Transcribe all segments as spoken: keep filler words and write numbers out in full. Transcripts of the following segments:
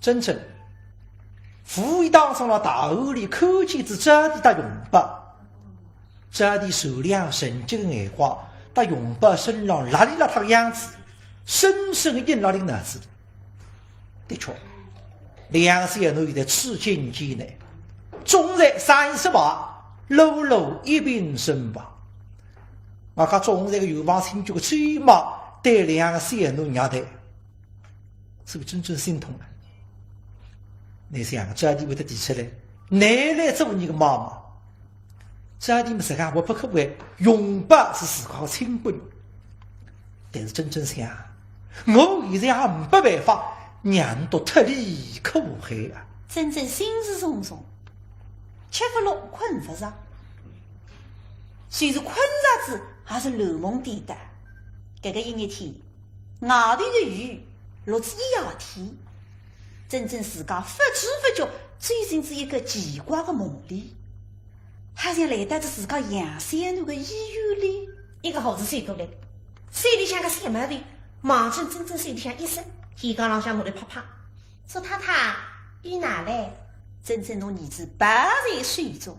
曼桢，无意当中辣大雨里看见仔招娣搭容伯，招娣善良纯洁个眼光，搭容伯身浪邋里邋遢个样子，深深个印辣俚脑子里。的确，两个小囡现在处境艰难，总在三十八，碌碌一贫身亡。外加总在个远房亲戚个追骂，对两个小囡虐待。 所以曼桢心痛啊。倷想，招娣会得提出来，倷来做伲个妈妈？招娣么实梗活泼可爱，容伯是自家个亲骨肉。但是曼桢想，我现在也呒不办法，让俚笃脱离苦海啊。曼桢心事重重，吃勿落，困勿着。就是困着仔，也是乱梦颠倒。搿个一日天， 外头个雨落仔一夜天，曼桢自家勿知勿觉走进仔一个奇怪个梦里，好像来到仔自家养小囡个医院里。一个号头走过来，手里向个小毛头望准曼桢手里向一伸，肩胛浪向拿来拍拍。 说：“太太，雨哪来？”曼桢拿儿子抱在手中，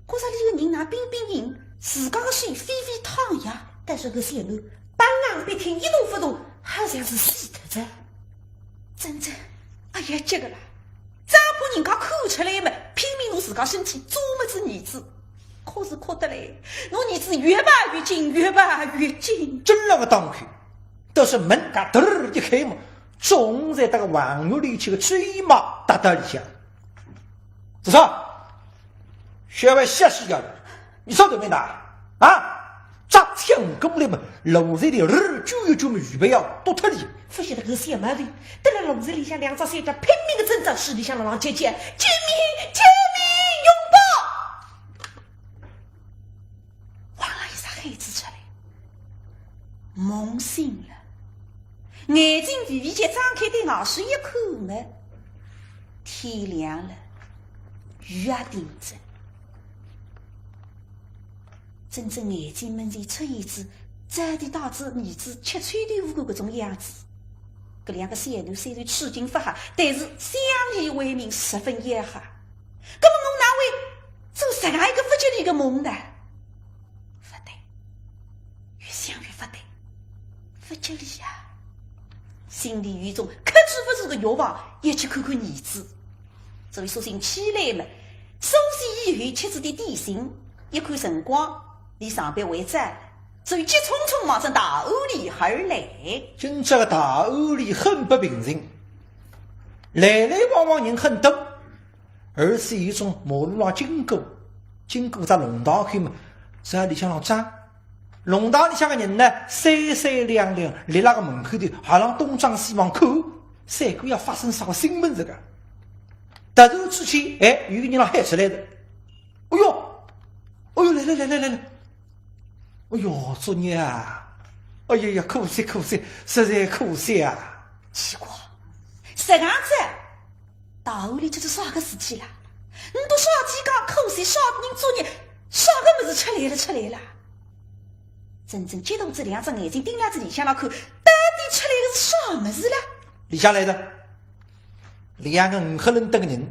觉着俚个人哪冰冰硬，自家个手微微烫一下，但是搿小囡板硬笔挺一动勿动，好像是死脱仔。曼桢，哎呀，急个啦！只怕人家看出来么，拼命拿自家身体遮么仔儿子，哭是哭得来，拿儿子越抱越紧，越抱越紧。曼桢个当口，倒是门嘎噔儿一开嘛， 总在搿个望月楼里去个追骂搭搭里向。是啥？小孩吓死呀！你啥都没拿啊？扎抢过来嘛，楼子里儿救一救嘛，预备要倒脱里。勿晓得搿小毛头，蹲辣楼子里向两只手脚拼命个挣扎，手里向辣浪尖叫：“救命！救命！容伯！”哇啦一声喊仔出来，梦醒了。 眼睛微微叫张开，对外势一看么，天亮了，雨也停仔。曼桢眼睛门前出现仔，早点带仔儿子吃臭豆腐干搿种样子。搿两个小囡虽然处境勿好，但是相依为命，十分要好。葛么我哪会做实梗一个勿吉利个梦呢？勿对， 越想越勿对，勿吉利呀！心里有种克制勿住个欲望，要去看看儿子。所以索性起来么，梳洗以后吃仔点点心，一看辰光，离上班还早，所以急匆匆望准大屋里而来。今朝个大屋里很不平静，来来往往人很多， 而且有种马路浪经过，经过只弄堂口么，在里向浪张。弄堂里向个人呢，三三两两，立辣个门口头，还浪东张西望看，赛过要发生啥个新闻这个。突然之间，哎，有个人浪喊出来的：“哎哟，哎哟，来来来来来来，哎哟，作孽啊！哎呀呀，可惜可惜，实在可惜啊！”奇怪，实梗子 大屋里出仔啥个事体啦？倷笃啥地界可惜，啥人作孽，啥个物事出来了，出来了？曼桢激动仔两只眼睛盯牢仔里向浪看，到底出来个是啥物事啦？里向来的，两个五黑人等个人，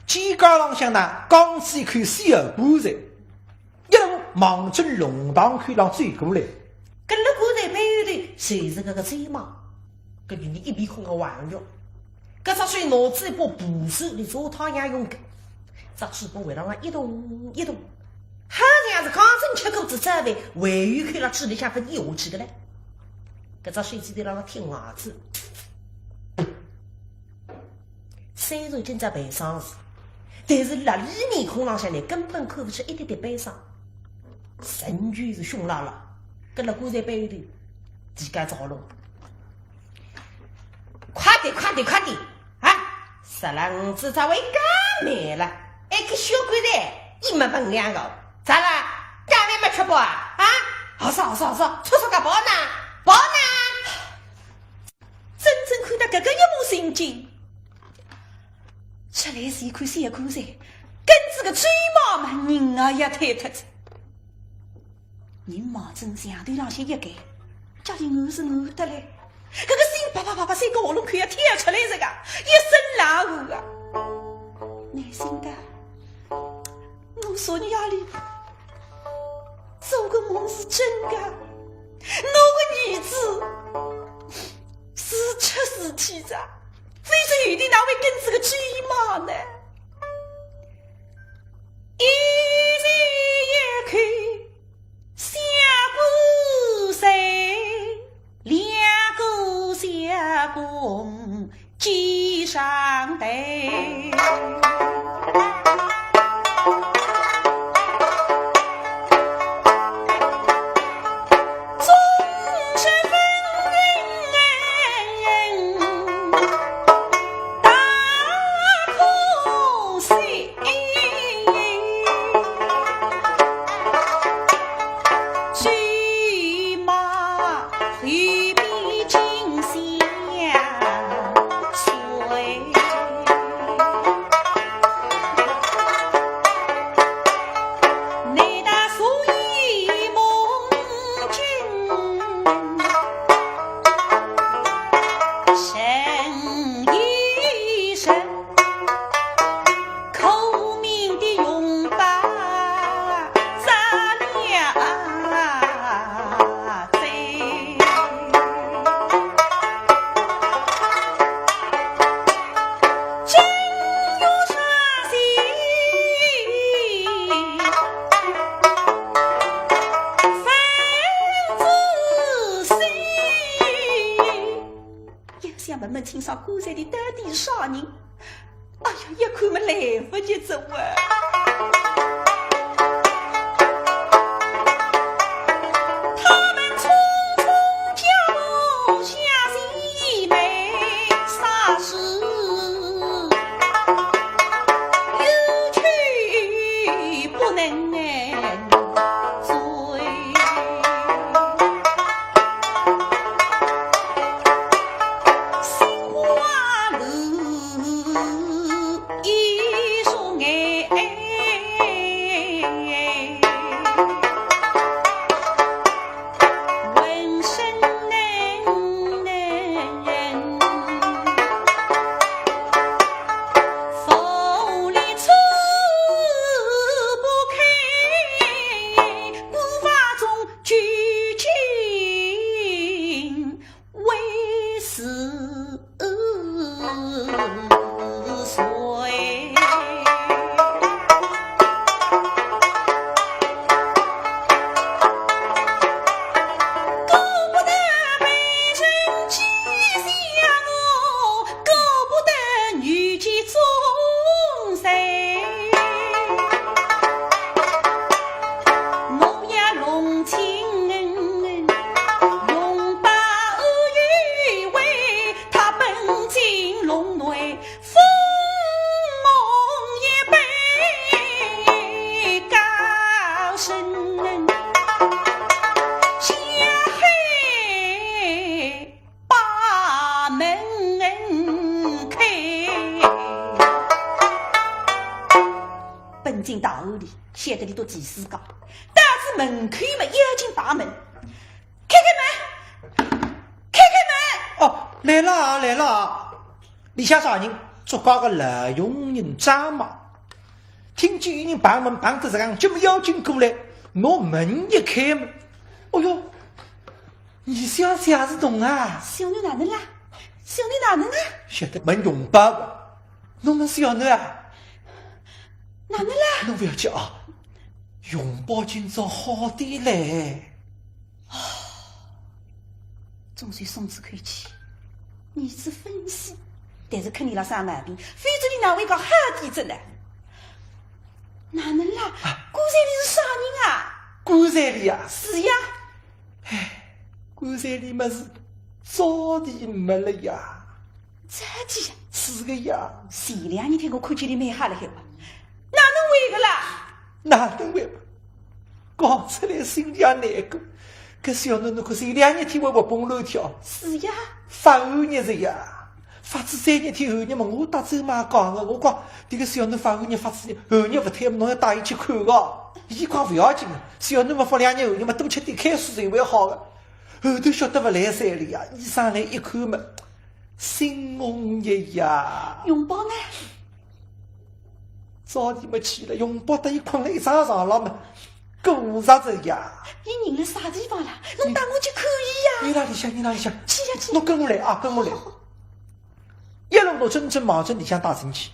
肩胛浪向呢，扛仔一口小棺材， 一路望准弄堂口浪走过来。搿个棺材背后头就是搿个周妈，搿人一面孔个黄肉，搿只手拿仔一把扶手，拿做太阳用个，只嘴巴会得浪一动一动，好像是刚正吃过仔早饭，胃口辣嘴里向勿咽下去个嘞。搿只手指头辣辣挺牙齿。 虽然今朝办丧事，但是辣俚面孔浪向呢，根本看勿出一点点悲伤，仍旧是凶辣辣，搿辣棺材背后头，提高造龙。快点，快点，快点！啊，十两银子咋会介慢了？一个小棺材，一没分量个，咋了？夜饭没吃饱啊？啊，好说好说好说，出出个跑呢，跑呢！ 曼桢看到搿个一幕情景，出来是一口小棺材，跟仔个周妈嘛，人啊也退脱仔。人望准墙头浪向一掔，脚里软是软得来，搿个心啪啪啪啪，三个喉咙口要跳出来这个，一身冷汗啊。难心的，我昨日夜里做个梦是真的，我个儿子是出事体了，非是有的哪会跟这个追骂呢？一人一口 小棺材，两个小工肩上抬。终身分人大可惜。 苦命的容宝咋了哉？真有啥心，分仔细。 要想问问清爽棺材里到底啥人？哎呀，一看么来不及哉啊！他们匆匆脚步向西北，霎时有去不能追。 心花怒，一双眼，浑身能，无力出不开。 孤房中究竟为是谁？顾不得被人讥笑我， 顾不得女及众生，我也弄清，容宝有为，他本进笼内，分梦一杯高升，下海 把门开。奔进大屋里，晓得里头第四个，到仔门口么，要紧把门，开开门，开开门。哦，来了啊，来了啊！里向啥人？祝家个老佣人张妈。听见有人碰门，碰得实梗，急么要紧过来，拿门一开么，哦哟， 二小姐也是同啊？小囡哪能啦？小囡哪能啊？晓得问容宝个，侬问小囡啊？哪能啦？侬勿要急啊，容宝今朝好点嘞。总算松仔口气，儿子勿死，但是肯定辣生毛病，否则伊哪会讲好点仔呢？哪能啦？棺材里是啥人啊？棺材里啊？是呀。 唉，棺材里么是早地没了呀。早地呀？是个呀。前两日天我看见伊蛮好了海哇，哪能会个啦？哪能会？讲出来心里也难过。搿小囡囡看前两日天还活蹦乱跳。是呀。发寒热着呀。 发仔三日天寒热嘛，我搭周妈讲个，我讲，迭个小囡发寒热，发仔寒热勿退，侬要带伊去看个。伊讲勿要紧个，小囡嘛发两日寒热嘛，多吃点开水就会好个。后头晓得勿来三了呀，医生来一看嘛，新红热呀。荣宝呢？早点么去了，荣宝搭伊困了一张床浪嘛，过着仔呀。伊人辣啥地方啦？侬带我去看伊呀。伊拉里向，伊拉里向。去呀，去呀。侬跟我来啊，跟我来。一路拿曼桢望仔里向带进去，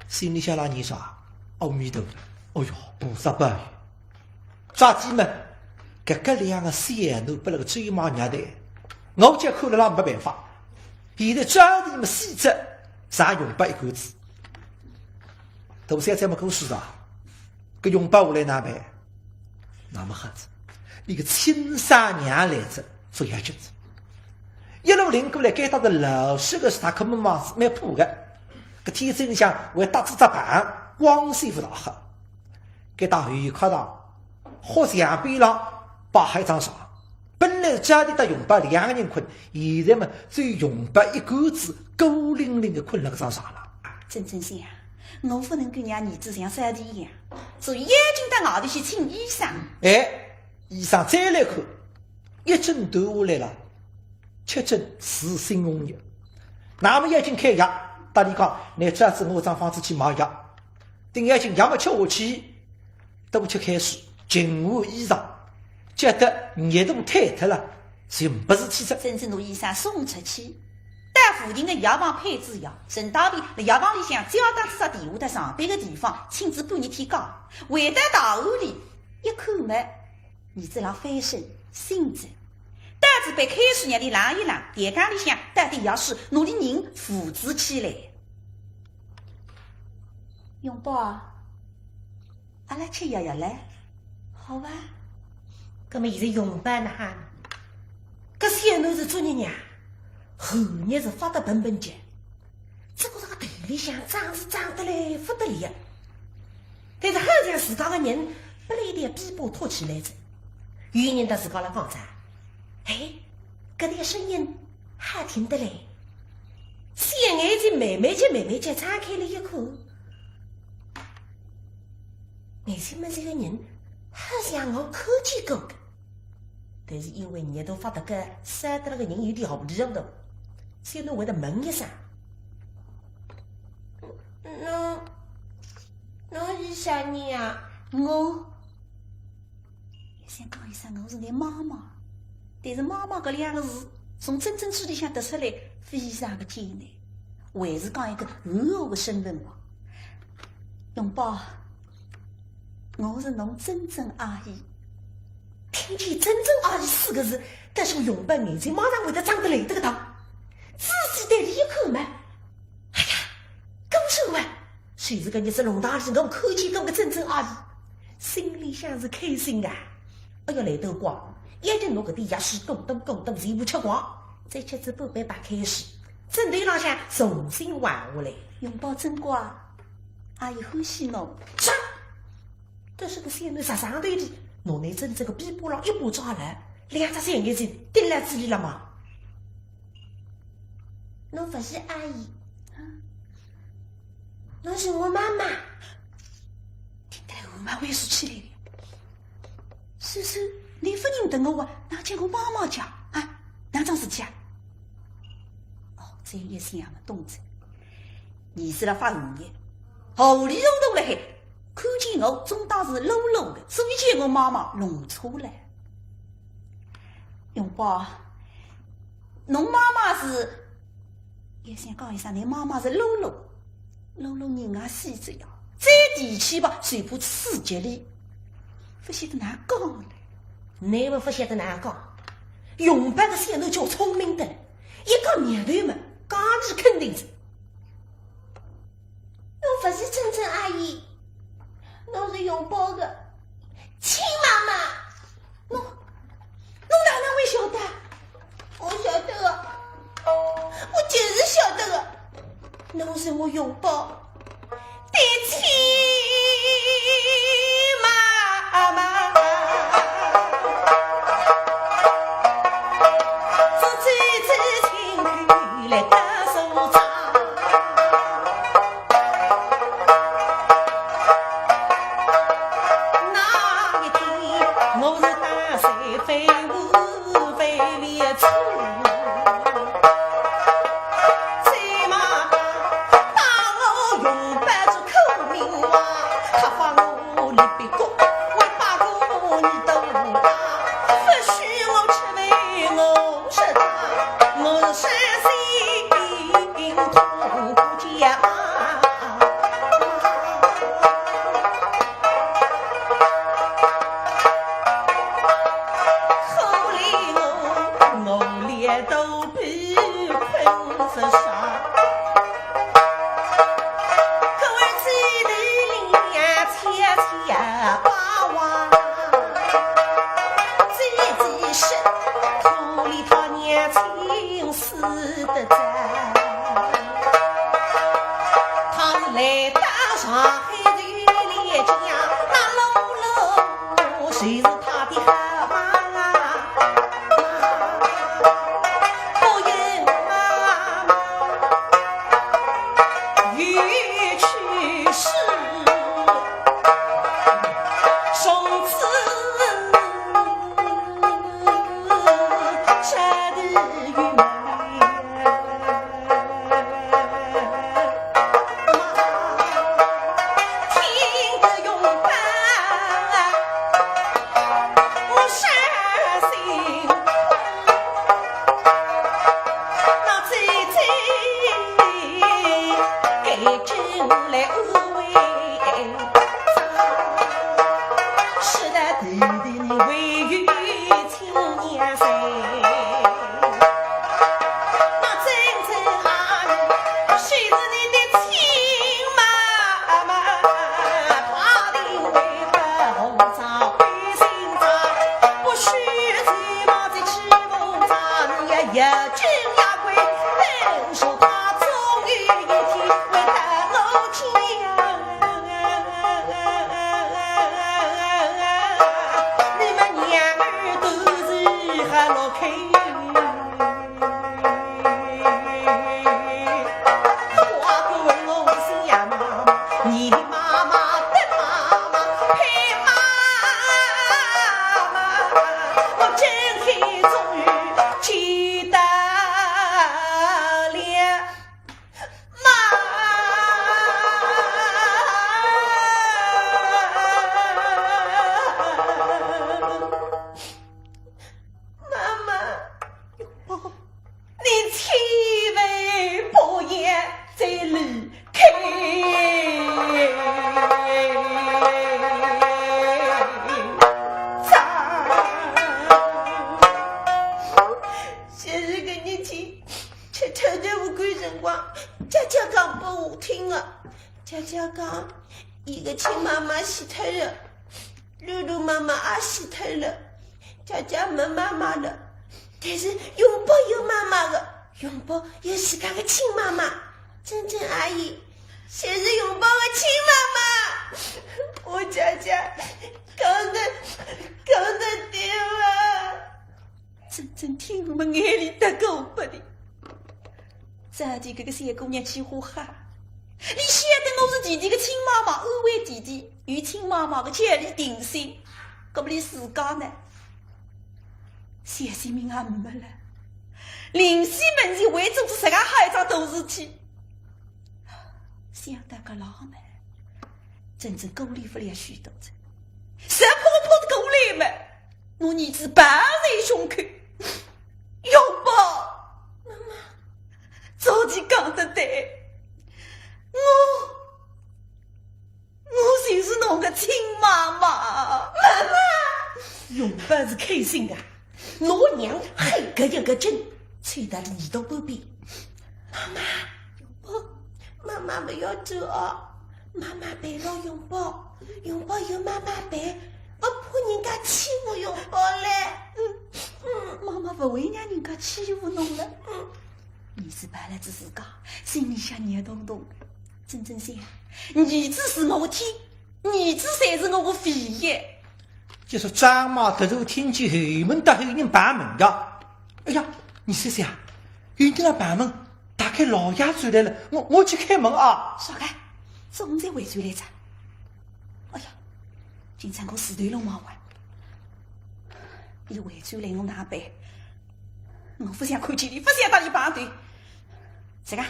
心里向辣念啥？阿弥陀佛，哎哟，菩萨保佑。 啥体么？搿个两个小囡拨勒个周妈虐待，我就看了啦没办法。现在招弟么死仔，剩荣宝一个子。大小姐么过世啊，搿荣宝下来哪办？那么好仔，伊个亲生娘来仔，勿要紧仔。一路领过来，该搭个老式个是大客门房子蛮破个，搿天井里向还搭仔只棚，光线勿大好。 该搭后炕堂，好墙边浪摆好一张床。本来是招弟搭荣宝两个人困，现在么只有荣宝一个子孤零零个困勒搿张床浪。曼桢想，我勿能够让儿子像招弟一样，所以要紧到外头去请医生。哎，医生再来看，一诊断下来了，确诊是新红热。那么要紧开药，搭伊讲，拿搿只我张方子去买药。 顶要紧药么吃下去，多吃开水，勤换衣裳，觉得热度退脱了，就勿是气色。曼桢拿医生送出去，到附近个药房配仔药，顺带便辣药房里向交代仔只电话搭上班个地方，请仔半日天假。回到大屋里，一看么， 儿子辣翻身，醒仔。倒仔杯开水让伊冷一冷，调羹里向倒点药水，拿伊人扶仔起来。荣宝，阿拉吃药药唻，好伐？葛末现在荣宝哪哈呢？搿小囡是作孽呀，寒热是发得盆盆急。 只觉着个头里向胀是胀得来勿得了。但是好像自家个人拨勒一条臂膊托起来仔，有人搭自家辣讲哉，哎，搿点声音好听得来。小眼睛慢慢叫慢慢叫张开了一看，眼睛门前个人好像我看见过个。 但是因为热度发得高，烧得了个人有点糊里糊涂，所以侬会得问一声。侬，侬是啥人啊？我，想讲一声我是侬妈妈，但是妈妈搿两个字从曼桢嘴里向脱出来非常个艰难，还是讲一个厚厚个身份吧。荣宝， 我是侬曼桢阿姨。听见曼桢阿姨四个字，但是我荣宝眼睛马上会得张得来得个大。仔细对伊一看嘛，哎呀，果然啊，就是搿日子弄堂里我看见过个曼桢阿姨，心里向是开心啊。哎呀，来得快，一定拿搿点药水咕咚咕咚全部吃光，再吃仔半杯白开水，枕头浪向重新横下来。荣宝真乖，阿姨欢喜侬。 但是搿小囡实梗头里，拿曼桢个臂膊浪一把抓牢，两只小眼睛盯牢仔伊了嘛。侬勿是阿姨，侬是我妈妈。听得来汗毛会竖起来了。叔叔，侬勿认得我啊？哪叫我妈妈叫啊？哪桩事体啊？哦，再一想嘛，懂哉。 儿子辣发寒热，糊里糊涂辣海，看见我总当是露露个，所以叫我妈妈弄错了。荣宝，侬妈妈是，也想讲一声，侬妈妈是露露，露露人也死仔呀，再提起吧，就怕刺激伊，勿晓得哪讲了。侬么勿晓得哪讲，荣宝个小囡叫聪明得了，一讲苗头嘛，讲是肯定哉。 侬勿是曼桢阿姨，侬是荣宝个亲妈妈。侬，侬哪能会晓得？我晓得个，我就是晓得个，侬是我荣宝的亲妈妈。青丝的在。他是来到上海的来讲，那老老就是他的好妈妈。不因妈妈又去世，从此 妈妈，你千万不要再离开。谢谢个日天，吃臭豆腐干辰光，姐姐讲拨我听个。姐姐讲，伊个亲妈妈死脱了。 露露妈妈也死脱了，姐姐没妈妈了，但是永宝有妈妈的，永宝有自家的亲妈妈。珍珍阿姨，就是永宝的亲妈妈。我姐姐讲得，讲得对伐？ 真正听我们眼里搭过不的。早点搿个小姑娘几化好，伊晓得我是弟弟的亲妈妈，安慰弟弟，有亲妈妈的叫伊定心，搿么伊自家呢？小性命也没了，临死门前为做出自家好一桩大事体。想到搿浪呢，真正顾虑勿了许多哉，实怕怕得过来么？ 我儿子抱在胸口，永宝，妈妈，早点讲得对，我，我就是侬的亲妈妈。妈妈，永宝是开心的，拿娘喊个一个劲，催到里头半边。妈妈，永宝，妈妈不要走哦。 妈妈陪牢永宝，永宝有妈妈陪，不怕人家欺负永宝嘞。嗯，嗯，妈妈不会让人家欺负侬了。嗯，儿子抱了仔自家，心里向热咚咚的。真正想，儿子是我的天，儿子才是我的唯一。就说张妈突然听见后门搭后人拍门呀，哎呀，你说想，有人来拍门， 大概老爷转来了，我，我去开门啊。啥个？总算回转来哉。哎呀，今朝我自投罗网啊。伊回转来我哪办？我勿想看见伊，勿想搭伊碰头。这个，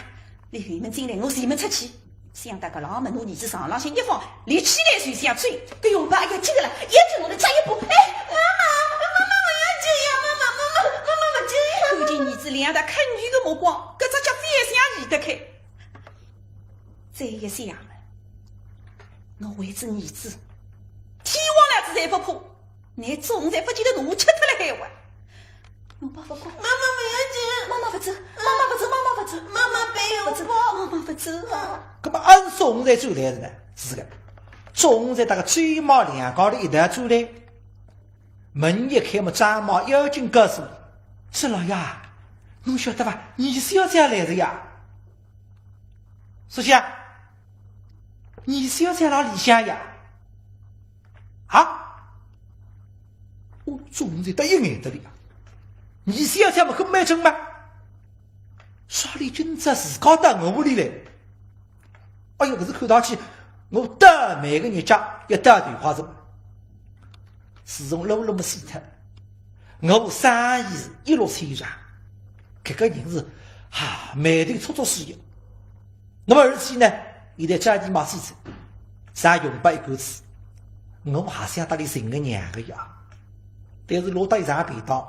伊后门进来，我前门出去。想到搿浪门，我儿子床浪向一放，立起来就想追。搿永宝要急个了，一急我就扎一把。哎，妈妈，妈妈，我要追呀，妈妈，妈妈，妈妈，我追呀。看见儿子两道看女的目光，搿只脚非要想移得开。 再一想，我为仔儿子，天王老子侪勿怕，侬总侪勿见得拿我吃脱了海哇。我爸勿管。妈妈勿要紧。妈妈勿走，妈妈勿走，妈妈勿走，妈妈陪我爸。妈妈勿走啊。搿么俺总侪走来了呢？是个，总侪搭个周妈两家头一道走来。门一开么，张妈要紧告诉，是老爷，侬晓得伐？二小姐来了呀。苏姐啊，二小姐辣里向呀。啊？我总是得一眼得里啊。二小姐么很蛮正嘛。啥里今朝自家到我屋里来？哎哟，搿是看上去我倒霉个日脚要倒头快哉。自从露露么死脱，我生意是一落千丈，搿个人是，哈，霉头戳戳死呀。那么而且呢，现在家里嘛死脱，啥用不一个子，我还想搭伊寻个娘个呀。但是落得一场便当，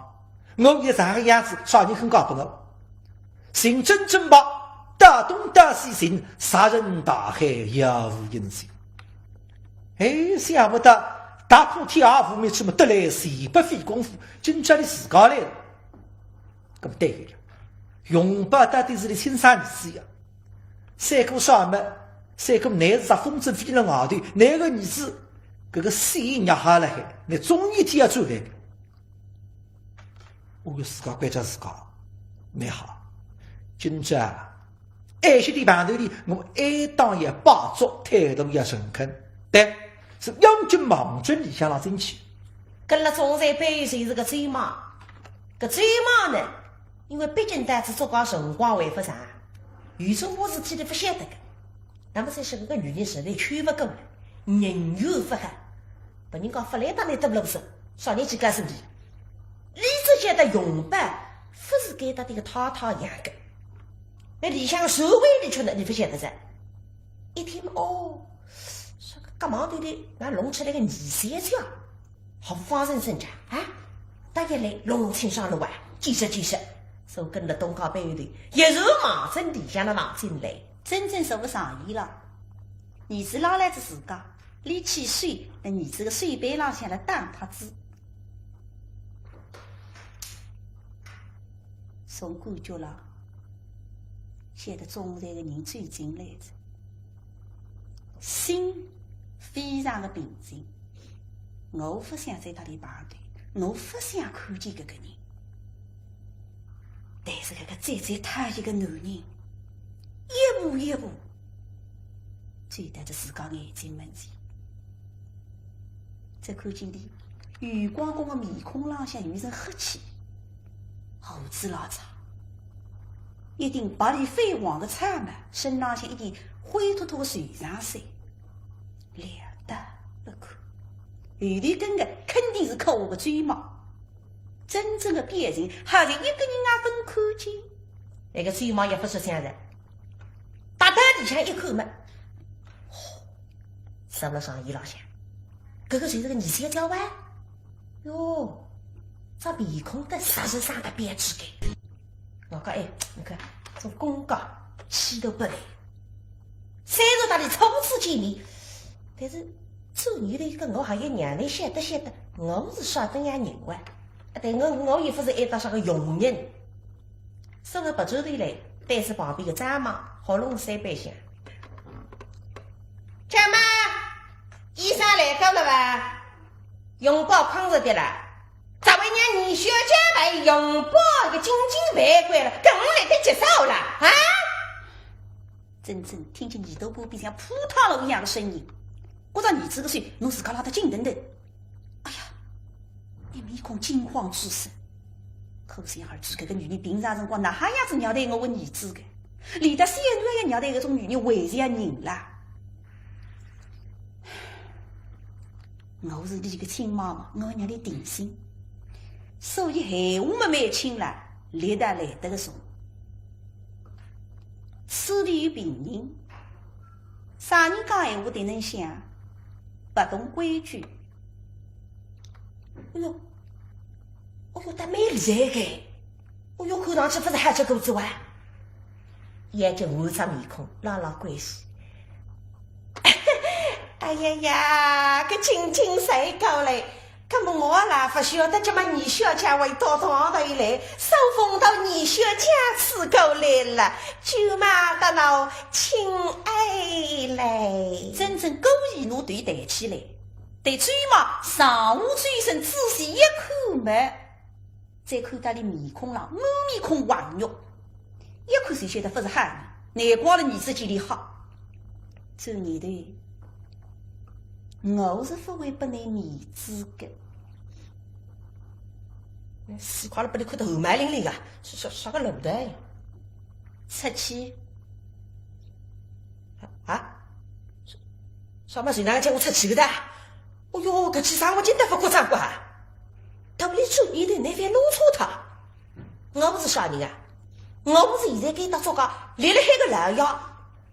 我现在啥个样子，啥人肯嫁拨我？寻珍珍吧，到东到西寻，杀人大海杳无音讯。哎，想不到踏破铁鞋无觅处嘛，得来全不费工夫，今朝伊自家来了。搿么对个呀，荣宝到底是伊亲生儿子呀。三哥啥么，三哥乃是啥风筝飞了外头，乃个儿子，搿个死也好了海，乃总有一天要转来个。 我有自家关照自家，蛮好。今朝啊，晏歇点碰头哩，我应当也摆足，态度也诚恳。对，是要紧望准里向浪进去。跟了总裁背后就是个周妈，搿周妈呢，因为毕竟到仔作怪辰光还勿长，有种事体侪勿晓得个。那么再说搿个女人实在劝勿过了，人缘勿好，别人家勿来搭倷搭路子，啥人去告诉伊？ 伊只晓得荣宝勿是该搭迭个太太养个，那里向社会里去呢，伊勿晓得哉。一听哦，说个急忙头头，哪弄出来个二小姐，好发生争吵啊？大家来弄弄清爽了哇，解释解释。所以跟了东家背后头，一直望准里向个房进来。真正说勿上伊了，儿子拉来仔自家，伊去睡，那儿子个睡背浪向来打拍子。 从感觉浪，晓得总裁个人最近来哉，心非常个平静。我勿想再搭伊碰头，我勿想看见搿个人。但是搿个最最讨厌个男人，一步一步 走到仔自家眼睛门前。只看见伊油光光个面孔浪向有一层黑气，胡子拉碴，一顶白里绯黄个草帽，身浪向一件灰脱脱个绸长衫，两道一看，后头跟个肯定是可恶个周妈。 真正个表情，好像一个人也勿看见。那个周妈也勿识相哉，踏到里向一看嘛，嚯，坐辣长椅浪向，搿个就是个二小姐哇？哟，这面孔跟啥人生得标致个。我讲，哎，侬看，做公家气都勿来。虽然搭伊初次见面，但是做女个一个，我还要让伊晓得晓得，我是啥等样人哇。 对，我，我也勿是爱搭啥个佣人。说个勿转头来，对仔旁边个张妈喉咙三板响。张妈，医生来过了伐？荣宝困着的啦。咋会让二小姐把荣宝个精精饭关了，跟我来得急躁了啊？ 真正听见耳朵旁边像扑塌了一样的声音，觉着儿子个手，侬自家拉得紧腾腾。哎呀，伊面孔惊慌之色，可想而知，搿个女人平常辰光哪哈样子虐待我个儿子个，连得小囡也要虐待搿种女人还像人啦。我是伊个亲妈妈，我要让伊定心，所以闲话么蛮轻啦，力道来得个重。 此地有病人，啥人讲闲话侪能响，勿懂规矩。哎哟，哎哟，倒蛮厉害个。哎哟，看上去勿是好结果子哇。眼睛换只面孔，拉拉关系。哎呀呀，搿青青赛过来， 搿么我啦，勿晓得搿么二小姐会到堂头来，手风到二小姐此过来了，舅妈搭侬请安来。真正故意拿头抬起来，对舅妈上下周身仔细一看么，再看到俚面孔浪，满面孔横肉，一看就晓得勿是好人，难怪了儿子嘴里好。转念头，我是勿会拨倷面子个。死快了，拨俚看得汗毛凛凛个，啥啥啥个路道呀？出去。啊？啥么事哪能叫我出去个哒？哦哟，搿记生活真得勿过账个啊！道理转念头，倷覅弄错脱。我勿是啥人啊？我勿是现在该搭做个立辣海个老爷，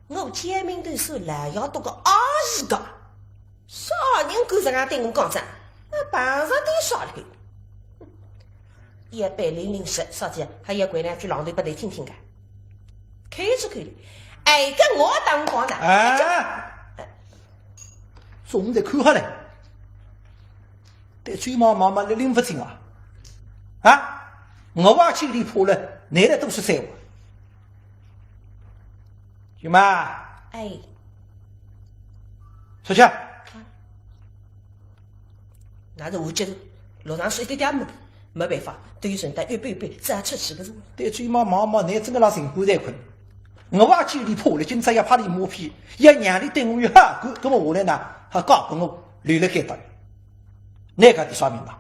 我家门头算老爷笃个阿姨个。啥人敢实梗对我讲哉？那碰着点啥了？一百零零十，啥体还要掼两句浪头拨倷听听个？开出口了，哎，搿我当讲呢。哎，总得看好嘞。 对周妈妈嘛，倷拎勿清啊？啊？我也嘴里破了，倷来多说三话。舅妈，哎。出去。那是我觉得路上是一点点没，没办法，都有人带预备预备，这样出去个是。对周妈妈嘛，倷真个拉心肝在困。我也嘴里破了，今朝要拍俚马屁，要让俚对我有好感，搿么下来呢，还嫁拨我，留辣该搭。 倷讲点啥名堂？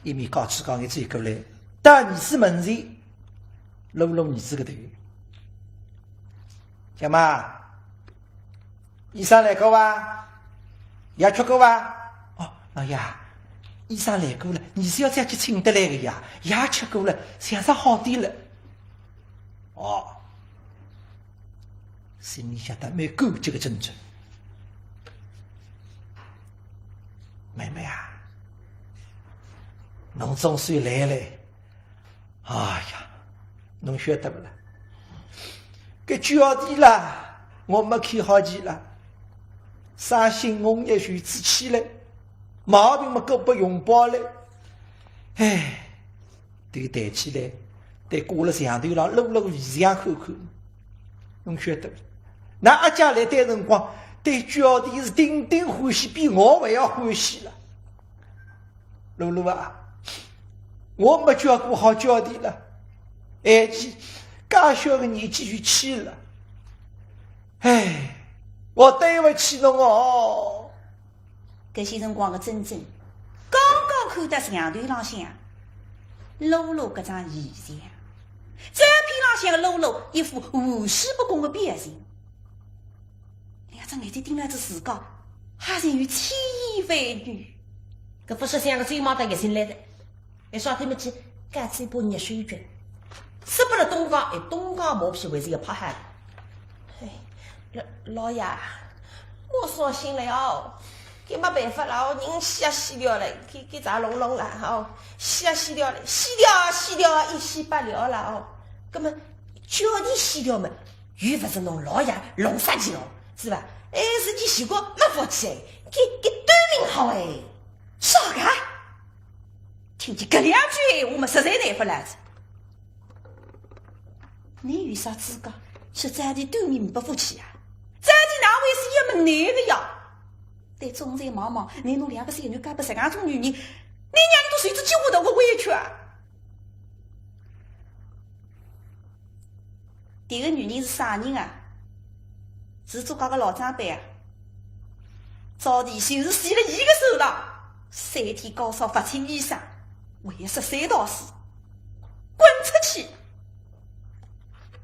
一面讲仔讲，一记过来，到儿子门前，撸撸儿子个头。舅妈，医生来过伐？药吃过伐？哦，老爷，医生来过了，儿子要再去请得来个呀，药吃过了，现在好点了。哦， 心里晓得蛮感激个桢桢。妹妹啊，侬总算来了。哎呀，侬晓得勿啦？搿脚钿啦，我没看好期啦，伤心我也受仔气了，毛病么够不用包了。唉， 对抬起来，对挂了墙头浪，露露一样看看。侬晓得，那阿姐来对辰光，对脚钿是顶顶欢喜，比我还要欢喜了。露露啊，我没照顾好脚钿了，而且介小个年纪就去了。唉，我对勿起侬哦。 搿歇辰光个桢桢，刚刚看到墙头浪向露露搿张遗像，照片浪向个露露一副玩世不恭个表情，两只眼睛盯牢仔自家，还是有千言万语。搿勿识相个周妈倒热心来哉。 哎，啥体么去搞仔一把热水脚，塞拨了东家，哎，东家毛皮还是要拍海。哎，老，老爷，我伤心了哦，搿没办法了哦，人死也死掉了，搿，搿只弄弄了哦，死也死掉了，死掉，死掉，一死百了了哦。葛么，叫伊死掉嘛，又勿是侬老爷弄杀伊哦，是伐？哎，是伊死过没福气，搿，搿短命好哎，啥个？ 听见搿两句闲话么，实在耐勿牢哉。倷有啥资格说张帝短命没福气啊？张帝哪会是一门男的呀？对，总裁妈妈，倷拿两个小囡嫁拨实梗种女人，倷娘里都受仔几化大个委屈啊？ 迭个女人是啥人啊？是祝家个老长辈啊。招娣就是死了伊个手了，三天高烧勿请医生，还要说三道四，滚出去！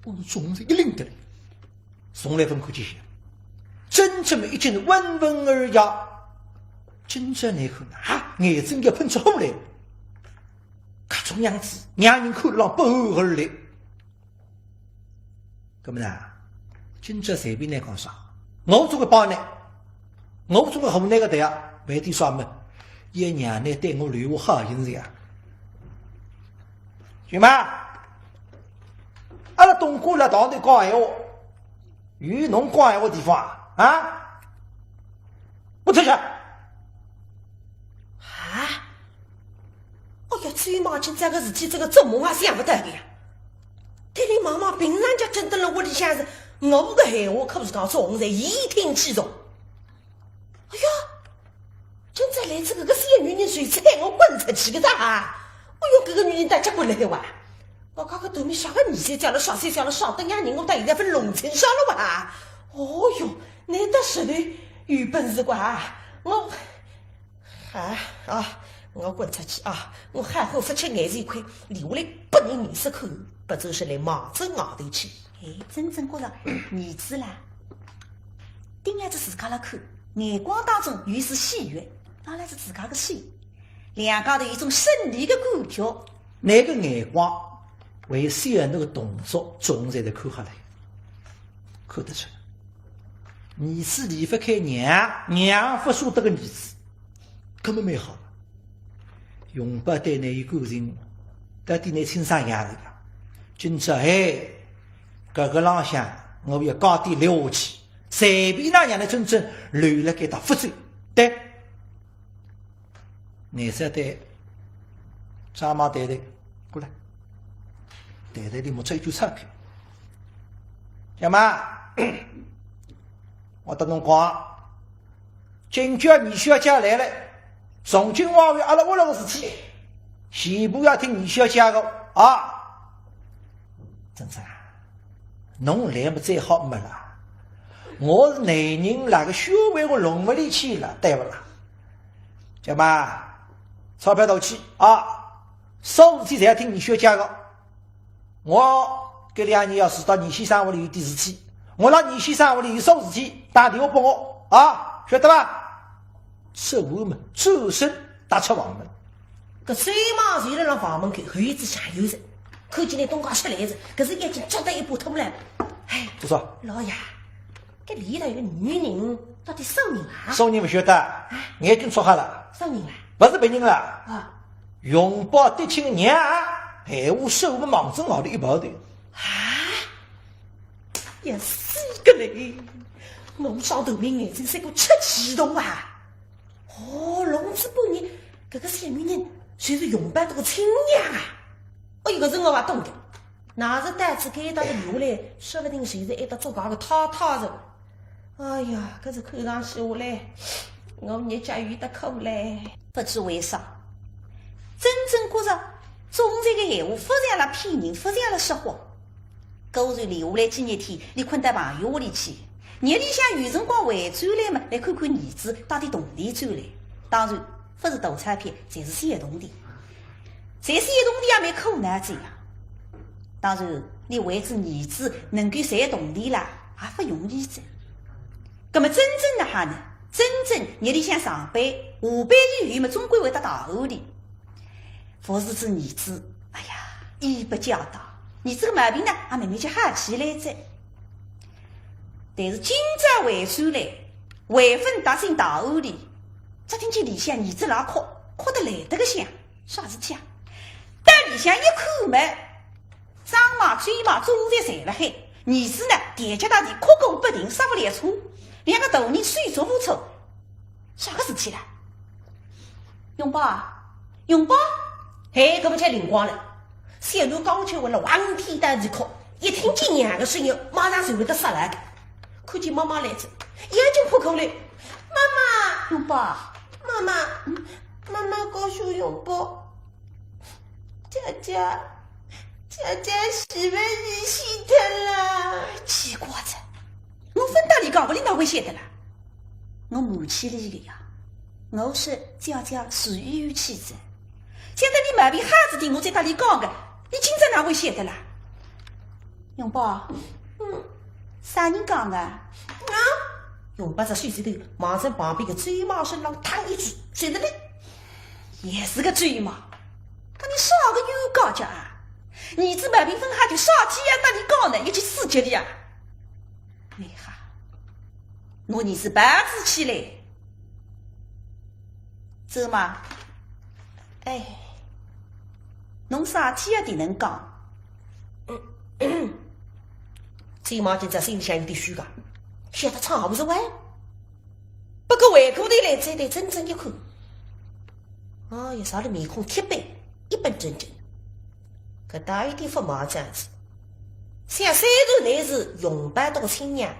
我们总是一领得来，从来勿看见伊，真正么已经温文尔雅，真正难看啊，眼睛要喷出火来，搿种样子让人看了不寒而栗。 搿么呢，今朝随便倷讲啥，我总归帮倷，我总归护倷个头啊，为点啥么？也让倷对我留下好印象啊。舅妈，阿拉东家辣堂头讲闲话，有侬讲闲话地方啊？啊？滚出去！啊？ 哎呀，周妈今朝个事体，真个做梦也想勿到个呀。对俚妈妈平常讲，蹲辣屋里向是，我个闲话可勿是讲错，我侪言听计从。哎呀，今朝来仔搿个小女人，随即喊我滚出去个啥啊？哎哟，搿个女人倒结棍了海哇！我讲搿大明啥个二三姐了，啥三姐了，啥得娘人，我到现在勿弄清爽了哇！哦哟，难得实头有本事个啊！我，啊啊，我滚出去啊！我好好勿吃眼前亏，留下来拨人面色看，勿准是来望仔外头去。哎，真正觉着儿子啦，盯牢仔自家辣看，眼光当中有一丝喜悦，当然是自家个喜。两家头有一种胜利个感觉。 那个眼光，还有小囡个动作，总侪得看下来，看得出。儿子离勿开娘，娘勿舍得个儿子，搿么蛮好。永宝对㑚有感情，到底㑚亲生爷个。今朝哎，搿个浪向我要加点料下去，随便哪能让㑚真正留辣该搭勿走，对。 廿三对，张妈谈谈，过来。谈谈里摸出一卷钞票。小妈，我搭侬讲，今朝二小姐来了，从今往后阿拉屋里个事体，全部要听二小姐个啊。真正啊，侬来么最好没啦。我是男人啦，搿小鬼我弄勿里去了，对勿啦？ 小妈，钞票拿去啊，啥事体侪要听二小姐个。我搿两日要住到二先生屋里有点事体，我辣二先生屋里有啥事体打电话拨我啊，晓得伐？说完么，转身踏出房门。搿小妈就辣辣房门口，后一只向右着，看见伊东家出来着，搿是眼睛眨得一把脱了。哎，做啥？老爷， 搿里头有个女人，到底啥人啊？啥人勿晓得，眼睛戳瞎了。啥人啊？勿是别人了。啊。永宝嫡亲个娘啊，闲话说勿望仔外头一跑头。啊？也是个嘞，我上头面眼睛是个出气筒啊！哦，弄仔半日，搿个小女人就是永宝这个亲娘啊！哎哟，搿是我勿懂的。 哪是单子该搭个留下来，说不定就是一搭做家个太太着。哎呀，搿是看上去下来，我日脚有得苦嘞。不知为啥，真正觉着总这个闲话勿像辣骗人，勿像辣说谎。果然连下来几日天，伊困到朋友屋里去，日里向有辰光回转来嘛，来看看儿子带点铜钿转来。当然，勿是大钞票，侪是小铜钿。 赚小铜钿也蛮苦难个呀。当然，伊为仔儿子能够赚铜钿啦，也勿容易哉。葛末真正哪哈呢？真正日里向上班，下班以后嘛，总归会得到屋里。服侍仔儿子，哎呀，一不教导，儿子个毛病呢，也慢慢叫好起来哉。但是今朝回转来，还朆踏进到屋里，只听见里向儿子辣哭，哭得来得个响。 啥事体啊？到里向一看嘛，张妈、周妈总侪侪辣海，儿子呢，踮脚搭地哭个不停，煞勿来冲，两个大人手足无措。啥个事体啦？永宝啊，永宝！嘿，搿么才灵光了。小囡刚才为了望天打地哭，一听见娘个声音，马上就会得杀来。看见妈妈来哉，眼睛哭红了。妈妈！永宝！妈妈！嗯？妈妈告诉永宝， 姐姐，姐姐是勿是死脱了？奇怪哉，我朆搭伊讲，伊哪会晓得啦？我瞒起伊个呀，我说姐姐住医院去哉。现在伊毛病好仔点，我再搭伊讲个，伊今朝哪会晓得啦？永宝，嗯。啥人讲个？啊？永宝只手指头望仔旁边个周妈身浪搭一记，晓得嘞。 也是个周妈，搭伊啥个冤家家啊？儿子毛病朆好就啥体要搭伊讲呢，要去刺激伊啊？哎哈，拿儿子抱仔起来。周妈，哎，侬啥体要对伊讲？周妈今朝心里向有点虚个，晓得闯祸哉。 不过回过头来再对真正一看，哎呀，啥个面孔铁板，一本正经。搿倒有点勿瞒仔，想虽然倷是永宝笃个亲娘，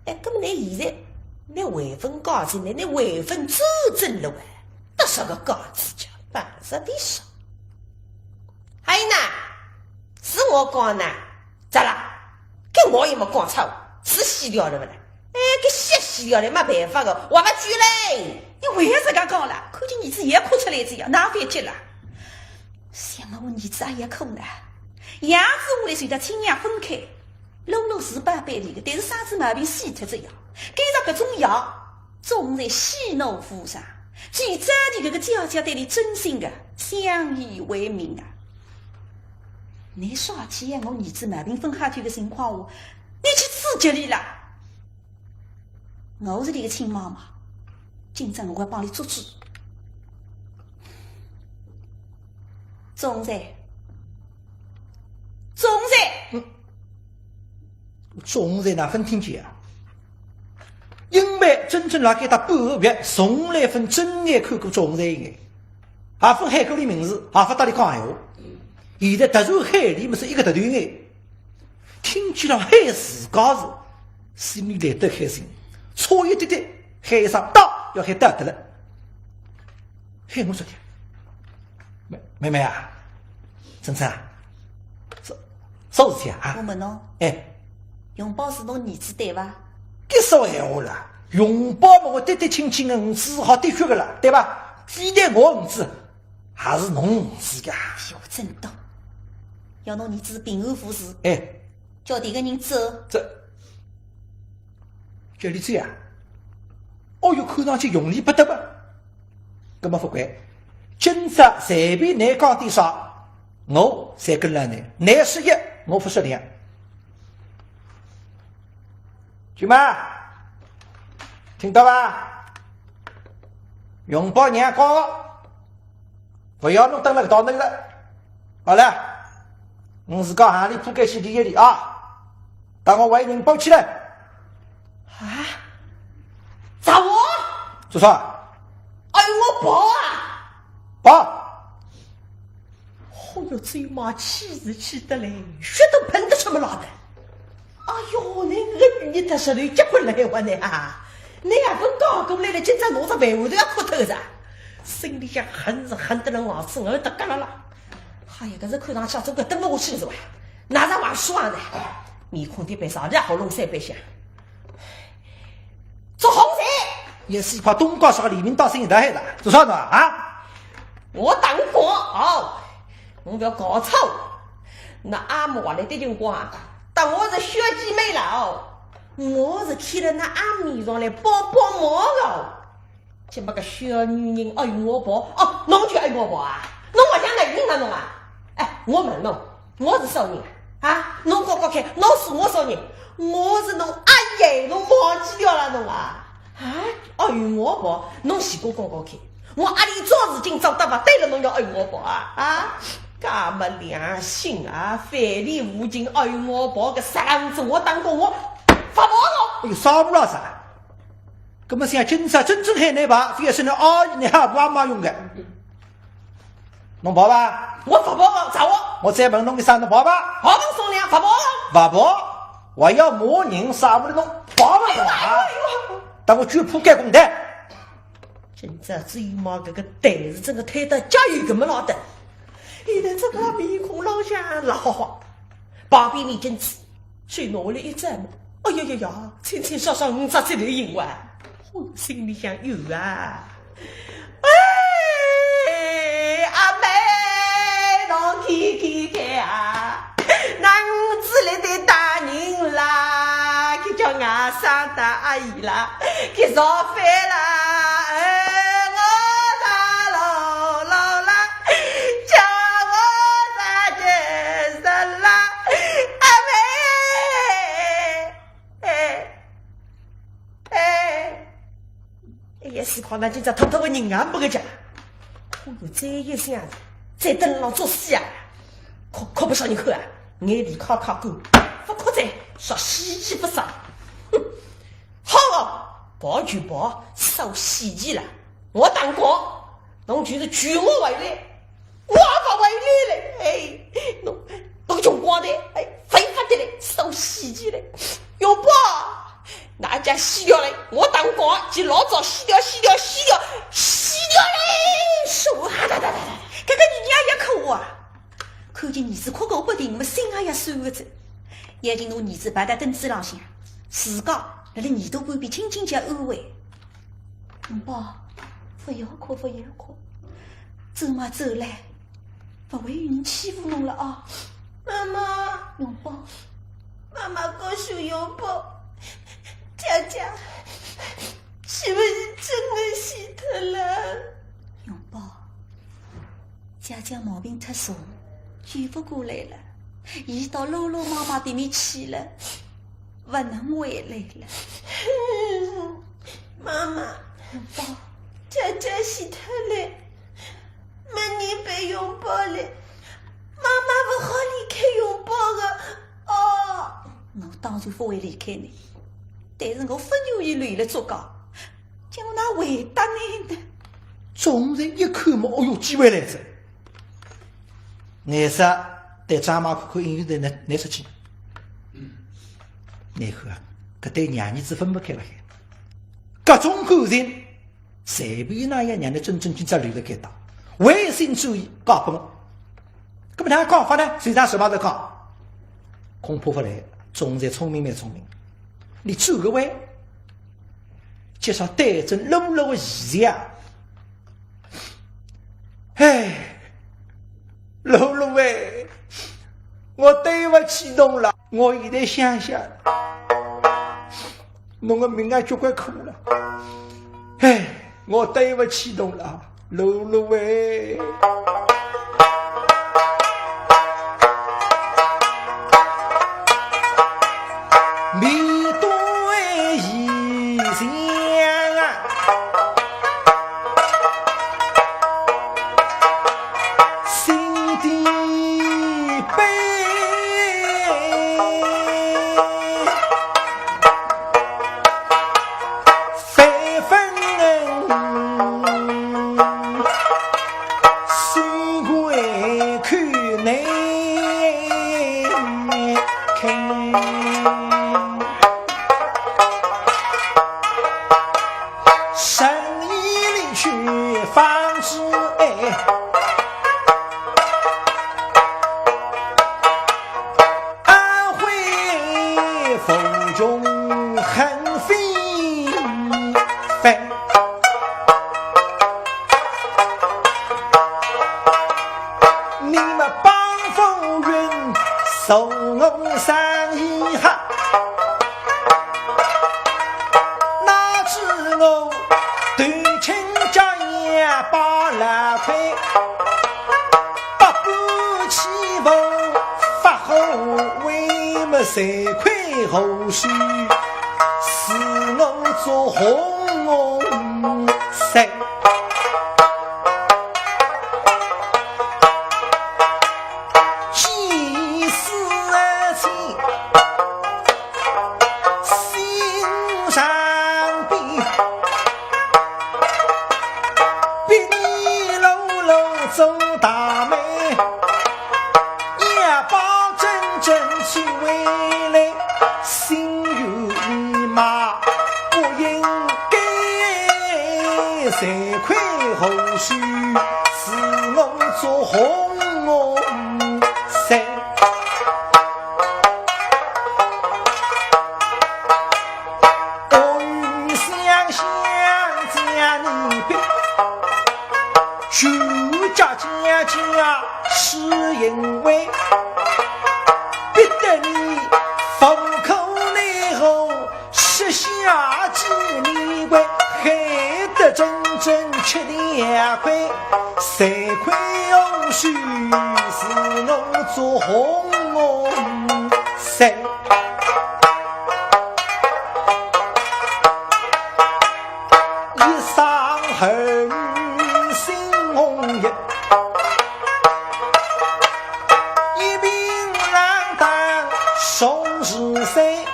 哎，搿么倷现在倷还朆嫁进来，倷还朆做准了哇？搭啥个嫁字家，办啥点啥？哎呐，是我讲呐，咋啦？搿我也没讲错，是死掉了勿啦？哎，搿死死掉了，没办法个，活勿转嘞。你为啥介讲啦？看见儿子也哭出来哉呀，哪勿急啦？想我儿子也哭呢，养仔下来随着亲娘分开， 露露是八百里个，但是生仔毛病死脱哉呀。搿只搿种药，总是喜怒无常，最早的搿个姐姐对伊真心的，相依为命啊。你说起我儿子毛病分开脱个情况，我，你去刺激伊啦。我是伊个亲妈妈，今朝我要帮伊做主。总裁，总裁。 总裁哪分听见啊？因为真正辣该搭半个月，从来分正眼看过总裁一眼，也分喊过伊名字，也勿搭伊讲闲话。现在突然喊伊，么是一个头头眼，听见了喊自家是，心里来得开心，差一点点，喊一声到，要喊到得了。喊我说的。 妹，妹妹啊，晨晨啊，啥，啥事体啊？啊？我问侬，哎。永宝是侬儿子对伐？搿啥闲话啦？永宝嘛，我嫡嫡亲亲的儿子，好嫡血个啦，对伐？非但我儿子，还是侬儿子个。小正道，要侬儿子平安无事，哎。叫迭个人走。这，叫伊走啊？哦哟，看上去容易勿得吧？ 搿么勿管，今朝随便侬讲点啥，我侪跟牢侬，侬说一，我勿说两。舅妈，听到伐？永宝娘讲，勿要侬蹲辣搿搭弄了。好了，侬自家行李铺盖去理一理啊，等我回去人抱起来。 啊？啥话？做啥？哎哟，我跑啊！跑！哦哟，舅妈气是气得来，血都喷得出么来的。哎哟，侬个女的舌头结棍了，我呢啊！侬也勿讲过来了，今朝拿只饭碗都要磕脱个噻。心里向恨是恨得了牙齿咬得嘎啦啦。哎呀，搿是看上去做个蹲勿下去是伐？哪能还说啊呢？面孔点板上，然后弄三百响。 祝鸿才！也是一块东家啥个黎明大声音大喊的，做啥呢啊？我打广告，侬勿要搞错。那阿姆话来的辰光啊，当我是小姐妹了哦，我是看了那阿姆面上来帮帮忙哦。这么个小女人，哎哟，我跑，哦，侬就哎哟，我跑啊？侬勿想来人啊侬啊？哎，我问侬， 我是啥人啊？啊，侬讲讲看，侬是我啥人？我是侬阿爷，侬忘记掉了侬啊？啊，哎哟，我跑，侬先讲讲看，我阿里桩事情做得勿对了，侬要哎哟，我跑啊？啊，介没良心啊，饭里无情，哎哟，我跑个啥样子？我当过我发毛了。哎哟，啥不拉啥？搿么像今朝真正喊侬跑，非要是侬阿姨、侬阿婆、阿妈用的。 侬跑伐？我勿跑，啥话？我再问侬一声，侬跑伐？跑勿松量，勿跑。勿跑，我要骂人啥物事侬跑勿跑啊？哎呦，哎呦。等我举铺盖公台。今朝舅妈搿个台是真个推得加油搿么老的，现在这个面孔老像蜡花花，旁边面巾纸 手拿下来一展嘛，哎呀呀呀，清清爽爽五只指头印哇！我心里想有啊。哎，阿妹，侬看看看啊，那五指里的大人啦，搿叫外甥大阿姨啦，搿造反啦，哎，我大老老啦，叫我大姐生啦，阿妹。 哎，哎，哎呀，死快，那今朝偷偷个人也没个家。哦哟，再一想，再等了作死啊！哭，哭不上你看啊，眼泪揩揩干，不哭哉，说喜气不上。哼，好哦，跑就跑，受喜气了。我打广告，侬就是娶我回来， 我也勿回来了，哎，侬，侬穷光蛋，哎，非法的嘞，受喜气嘞。要不，那家死掉嘞，我打广告，就老早死掉，死掉，死掉，死掉嘞，是我，哒哒哒哒哒。搿个人家也可恶啊！看见儿子哭个不停，么心也要酸个哉。眼睛拿儿子抱到凳子浪向，自家辣辣耳朵边边轻轻叫安慰：“红宝，勿要哭，勿要哭，走嘛走来，勿会有人欺负侬了啊。”“妈妈，”“红宝，妈妈告诉红宝，姐姐是勿是真的死脱了？”“红宝，姐姐毛病太重，救勿过来了，伊到罗罗妈妈搭面去了，勿能回来了。”“妈妈，”“红宝，姐姐死脱了，没人陪红宝了，妈妈勿好离开红宝的。”“哦。”“我当然勿会离开侬，但是我勿愿意留辣祝家，叫我哪回答侬呢？”众人一看么，哦哟，机会来哉。眼色对张妈看看，应该对拿拿出去。难看啊，搿对娘儿子分勿开了海。搿种感情，随便哪样让侬真真正正留辣该搭，违心转意，嫁拨我。搿么哪能讲法呢？随便啥么头讲，恐怕勿来。众人聪明蛮聪明，伊转个弯，介绍对准罗罗的面前啊。“哎，罗罗哎，我对勿起侬了。我现在想想，侬个命啊，交关苦了。哎，我对勿起侬了，罗罗哎。”面对现象啊，心底悲。 万分心肝口难开。深夜里去方知爱， 安徽府中很非凡。你们帮风云送我上一哈，哪知我对亲家也把拉开。 百般欺负发火威么，罪魁祸首是我祝鸿才。几世情，心上边。 逼你老老做大媒，也把真正娶回来，心有意嘛不应该，罪魁祸首是我祝鸿才。 我与想想将你逼，全家家家是因为，逼得你封口难合，吃下几年亏，害得真正吃了亏，罪魁祸首是我祝鸿才。 一生恨心红叶，一命浪荡终是谁？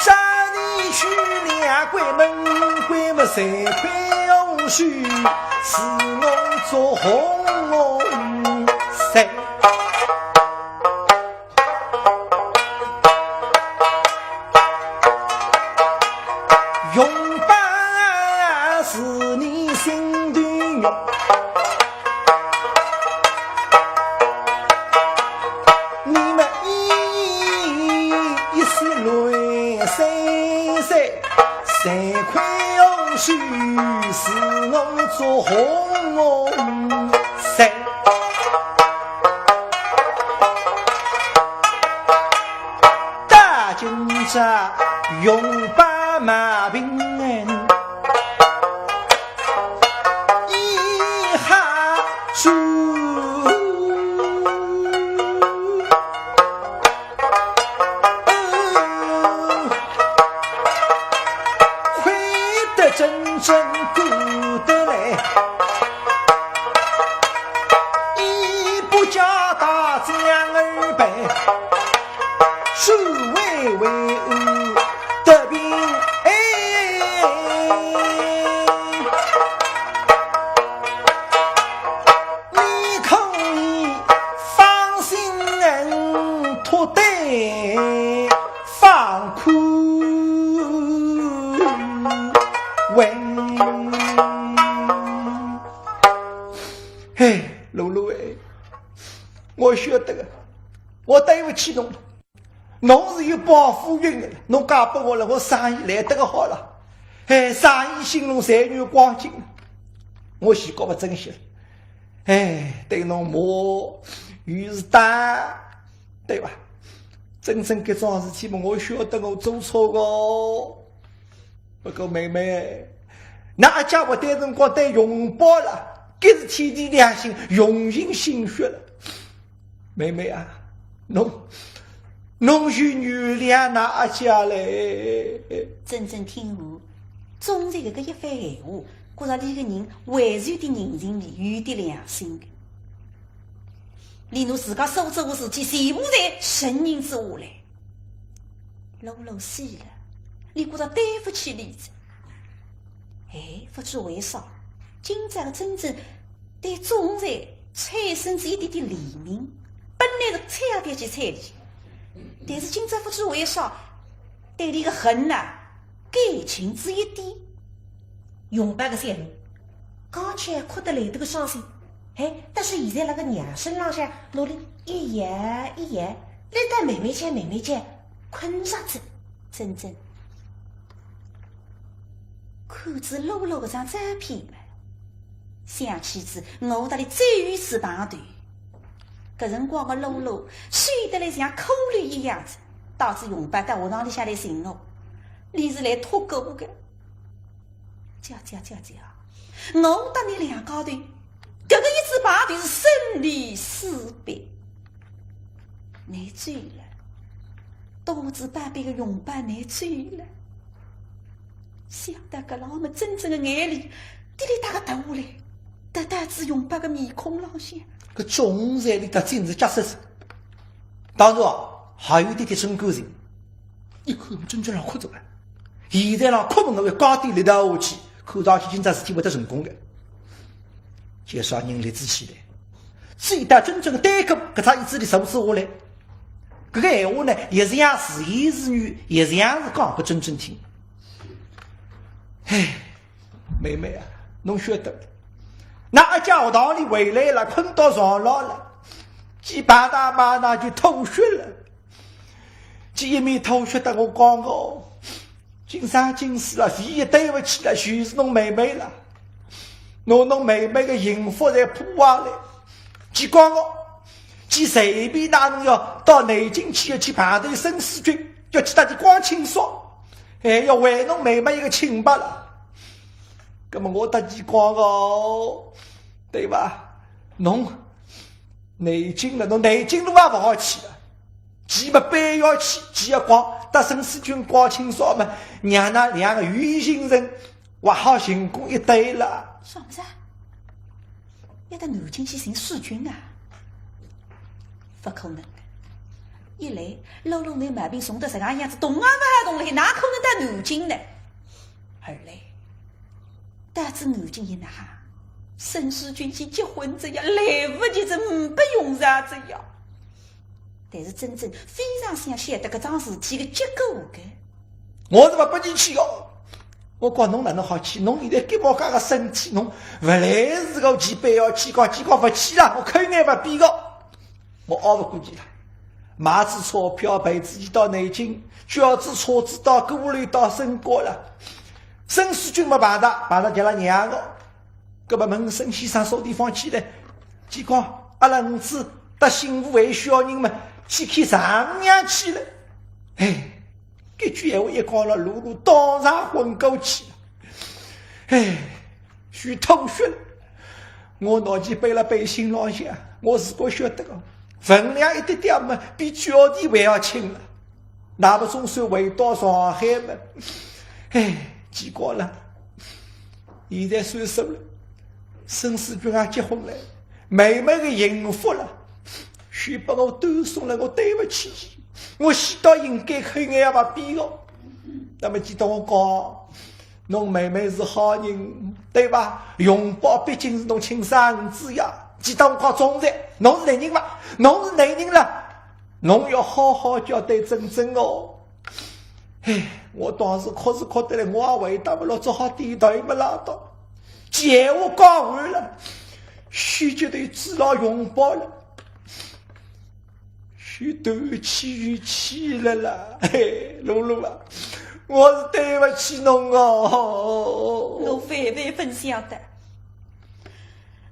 这里去两鬼门鬼么，罪魁祸首是我祝鸿才。 用吧是你心头肉，罪魁祸首是我做红红噻。大今朝用把马兵人，一下手。 亏得真正顾得来，一不假大将二百，是为为得病哎。 你可以放心，托对放苦喂。嘿，露露哎，我晓得个，我对不起侬。 侬是有保护运的，侬嫁拨我了，我生意来得个好了。哎，生意兴隆，财源广进。我是觉得勿珍惜了。哎，对侬骂，于是打，对吧？真正搿桩事体嘛，我晓得我做错个。不过妹妹，㑚阿姐勿对辰光对容宝了，搿是天地良心，用尽心血了。 妹妹啊，侬，侬就原谅㑚阿姐嘞。曼桢听完，总算搿个一番闲话，觉着俚个人还是有点人情味，有点良心的。俚拿自家所做的事体全部侪承认仔下来。露露死了，俚觉着对不起俚哉。哎，不知为啥，今朝个曼桢 对总裁产生仔一点点怜悯，本来是睬也覅去睬俚，但是今朝不知为啥，对俚个恨呐，减轻仔一点。容宝个小囡，刚才哭得来得个伤心，嘿，但是现在辣个娘身浪向，拿俚一摇一摇，来搭慢慢叫，慢慢叫，困着仔。曼桢， 看仔露露搿张照片嘛，想起仔我搭俚最后一次碰头，搿辰光个露露瘦得来像骷髅一样子，带仔容宝到学堂里向来寻我，俚是来托孤个。姐姐姐姐啊，我搭倷两家头，搿个一次碰头是生离死别。 倷走了，多子百百个容宝倷走了。想到搿浪么，曼桢个眼泪滴哩答个渧下来，滴答仔容宝个面孔浪向。搿总裁俚搭曼桢结煞哉。当然哦，还有一点点真感情。一看曼桢浪哭着了，现在浪哭么我要加点力道下去，看上去今朝事体会得成功个。介绍人立仔起来， 走到曼桢个对过，搿只椅子里坐仔下来。搿个闲话呢，也是像自言自语，也是像是讲拨曼桢听。唉，妹妹啊，侬晓得，㑚阿姐学堂里回来了，困到床浪了，几巴掌巴掌就吐血了。 几一面吐血搭我讲个，今生今世了，唯一对勿起了，就是侬妹妹了。拿侬妹妹个幸福侪破坏了。几讲个，几随便哪能要到南京去，要去碰头沈世钧，要去搭俚讲清爽，哎，要还侬妹妹一个清白了。葛么我搭几讲个，对伐？侬 南京了，侬南京路也勿好去了。既勿必要去，既要讲，搭沈世钧讲清爽嘛，让㑚两个有情人，还好寻过一对了。啥物事？要到南京去寻世钧啊？勿可能。一来，露露拿毛病重得实梗样子，动也勿好动了，哪可能到南京呢？二来， 到仔南京一哪哈，沈世钧去结婚仔呀，来勿及仔，呒不用场仔呀。但是曼桢非常想晓得搿桩事体个结果个。我是勿拨伊去哦。我讲侬哪能好去？侬现在搿么介个身体，侬勿来事个去必要去讲，去讲勿去啦，我看伊眼勿比个。 我熬勿过去了，买仔钞票陪仔伊到南京，叫仔车子到鼓楼到沈阁了。沈世钧嘛碰着，碰着叫拉娘个，搿么问沈先生啥地方去了？结果阿拉儿子搭媳妇为小人嘛，去看丈母娘去了。哎，搿句闲话一讲了，露露当场昏过去了。哎，许吐血了。我拿伊背了背心浪向，我自家晓得个，分量一点点嘛，比脚钿还要轻了。 那么总算回到上海嘛。哎，结果了，现在算数了，沈世钧也结婚了，妹妹个幸福了，许拨我断送了，我对勿起伊，我死到应该口眼也勿闭个。那么记得我讲，侬妹妹是好人，对吧？荣宝毕竟是侬亲生儿子呀，记得我讲总裁，侬是男人伐？侬是男人了。 侬要好好交代珍珍哦。哎，我当时哭是哭得来，我也回答勿落，只好点头么拉倒。闲话讲完了，许就对子老荣宝了，许断气语气了啦。嘿，露露啊，我是对勿起侬哦。我万万勿想得，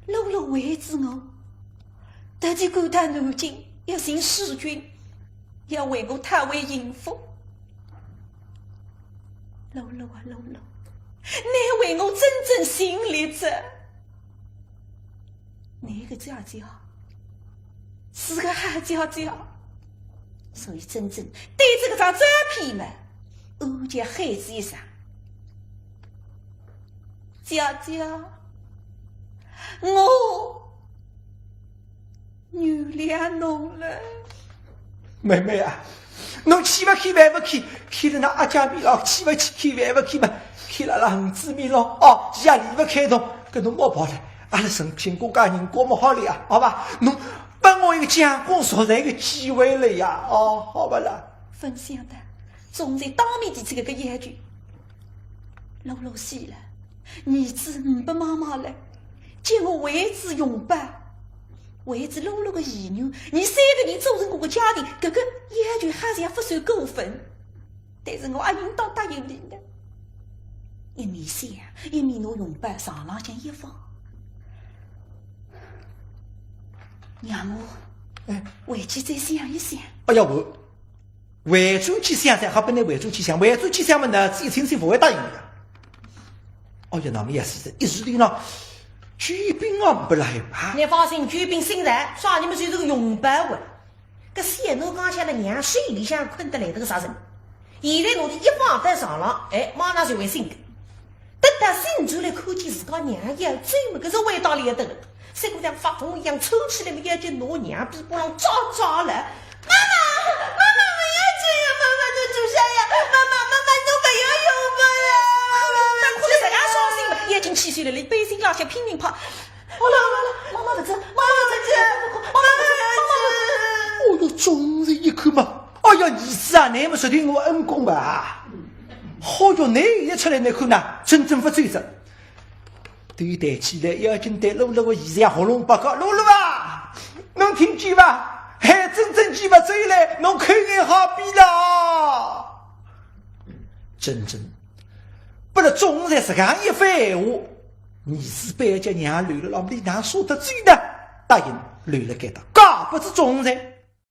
露露为仔我，特地赶到南京，要寻世钧， 要为我讨回幸福。露露啊，露露，你为我珍珍尽力哉。你个姐姐是个好姐姐，所以珍珍对仔搿张照片嘛，暗叫喊仔一声：姐姐，我 原谅侬了。妹妹啊，侬去勿去，还勿去，去了㑚阿姐面浪，去勿去，去还勿去嘛，去了阿拉儿子面浪，哦，伊也离勿开侬，搿侬莫跑了，阿拉成亲过家人过么好了呀，好伐？侬拨我一个将功赎罪个机会了呀，哦，好勿啦？勿想得，总裁当面提出搿个要求，露露死了，儿子呒不妈妈了，叫我为仔荣宝， 为仔露露个遗愿，伲三个人组成我个家庭，搿个要求好像勿算过分，但是我阿应当答应伊呢。一面想，一面拿荣宝床浪向一放。让我，哎，回去再想一想。哎呀，我 回转去想想，好，拨侬回转去想，回转去想嘛，脑子一清醒，勿会答应个呀。哦呀，那么也是的，一时头浪，救兵啊，勿来啊。侬放心，救兵醒哉，啥人么就是个荣宝啊。搿小囡刚才辣娘手里向困得来得个啥人，现在拿伊一放到床浪，哎，马上就会醒个。 等到醒转来看见自家娘要走么，搿是回到里头了。像发疯一样凑起来么，要紧拿娘臂膊浪抓抓了。妈妈，妈妈，我要走呀！妈妈，侬住下呀！妈妈，妈妈，侬勿要永别呀！妈妈，妈妈，哭得实梗伤心么，要紧起手来，伊背心浪向拼命拍。好了，好了，妈妈勿走，妈妈勿走，妈妈勿走，妈妈勿走。哦哟，众人一看嘛，哎呀，儿子啊，侬么是对我恩公吧？好哟，侬现在出来侬看呐，真正勿走哉。 头抬起来，要紧对露露个现在喉咙报告，露露啊，侬听见伐？喊珍珍去勿走嘞，侬口眼好闭了。珍珍，拨了总裁实梗一番闲话，儿子板叫娘留了，让伊哪舍得走呢？答应留了该搭，嫁拨仔总裁。